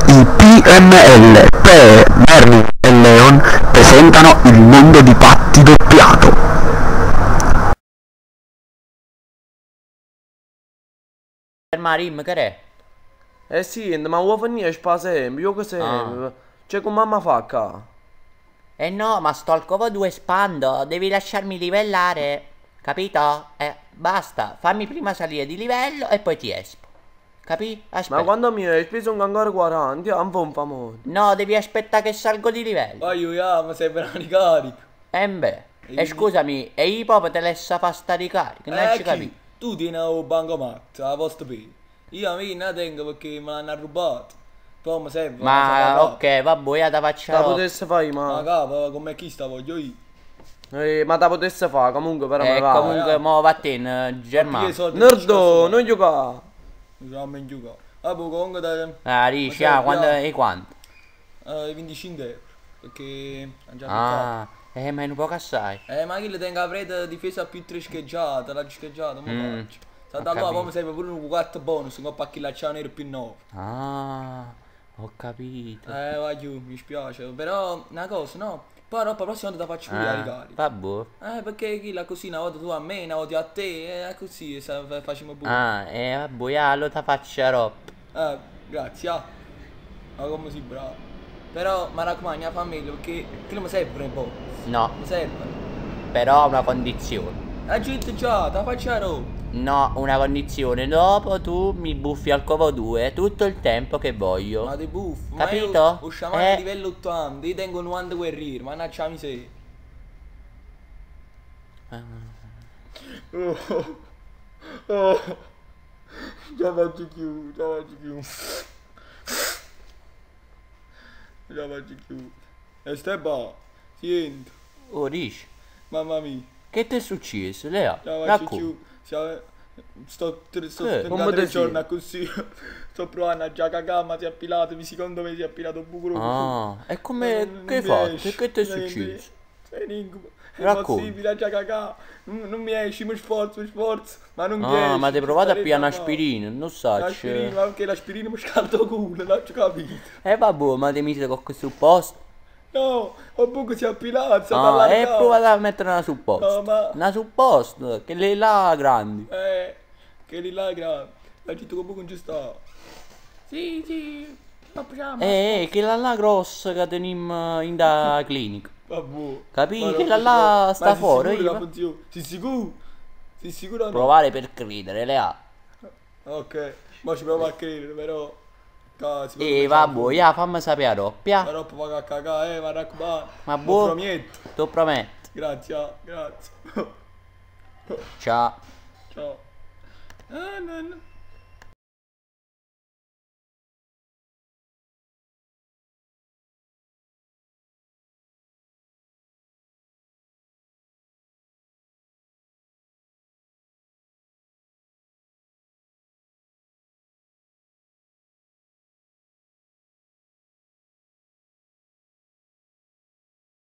I PML, Pee, Merlin e Leon presentano Il mondo di Patty doppiato. Ma rim, che è? Eh sì, ma vuoi finire spa sempre, io che Ah. sempre. Cioè, come mamma fa qua? Eh no, ma sto al covo 2 spando, devi lasciarmi livellare, capito? Basta, fammi prima salire di livello e poi ti espo. Capì? Ma Aspetta. quando mi hai speso ancora 40, io non fa un famoso. No, devi aspettare che salgo di livello. Vai, io, ma serve una ricarica. Eh beh, e scusami, e io proprio te l'essa fa sta ricarica, non ci chi? capisco. Tu tieni il bancomat, la posta P. Io a me non la tengo perché me l'hanno rubato. Però mi serve. Ma ok, vabbè, io te faccio La la roba. potesse fare, Ma ma. capo, come chi sta voglio io. Ma la potesse fare, comunque, però mi va. Comunque, mo vattene, Germano. Nerdo, non giocare. Non mi giocare. Vabbè, comunque da Ah, dici, Ma ah, serve, quando, ah. e quanto? 25 euro. Perché hanno già peccato. Ah, ma è un poco assai. Ma chi le tenga la preda difesa più tre scheggiata, l'ha scheggiata, ma faccio. Sa Ho da là, capito. poi mi serve pure un 4 bonus, un po' chi la nero più 9. Ah, ho capito. Va giù, mi spiace. Però una cosa, no? Poi la prossima volta ti faccio pure la Ah, ricarica. vabbè. Perché chi la così una volta tu a me, una volta a te, così facciamo pure. Ah, vabbè, ya, allora ti faccio la roba. Grazie, ah. Ma come sei bravo. Però mi raccomando, la famiglia, perché quello mi serve un po'. No, Mi serve. però ho una condizione. La gente già, te la faccio la roba. No, una condizione. Dopo tu mi buffi al covo 2 tutto il tempo che voglio. Ma ti buffo, Capito? Ma io ho sciamano Eh. a livello 80, io tengo 90 guerrieri, mannaggia la miseria. Oh, oh, già faccio più, già faccio più. Già faccio più. E stai qua, senti, Oh, dici, mamma mia, che ti è successo, Leo? già faccio Racconta. più. Sto, sto Che? da Come tre te giorni senti? così. Sto provando a già cagare, ma si è appilato, secondo me si è appilato un buco. Ah, e come Non che hai mi fatto? esce. Che ti è Niente. successo? Sei un incubo. È Racconta. impossibile, già cagà. Non mi esci, mi sforzo, mi sforzo, ma non mi Ah, esce. ma ti provate a Starei pigliare da un'aspirina, non male. L'aspirina, so. ma anche l'aspirina mi scalda il culo, non ho capito. Vabbè, ma ti mise con questo supposto? No, ho buco si è appilato, si è Ah, e allargato. provate a mettere una supposta. No, ma- Una supposta, che le là grandi. Che lì là grande. La gente comunque non ci sta. Sì, sì, facciamo. Che la là grossa che teniamo in da clinica. Vabbè. Capì? Ma Che no, la là ma sta sei fuori, sicuro che io- funziona? Sei sicuro? Sei sicuro o no? Provare per credere, le ha. Ok, ma ci provo a credere, però. Cazzo, E vabbè, ya, fammi sapere la doppia. Però poi va a cagare, ma raccomando. Ma Lo boh. prometto. Te lo prometto. Grazie, ah, grazie. Ciao. Ciao. Ah, no, no.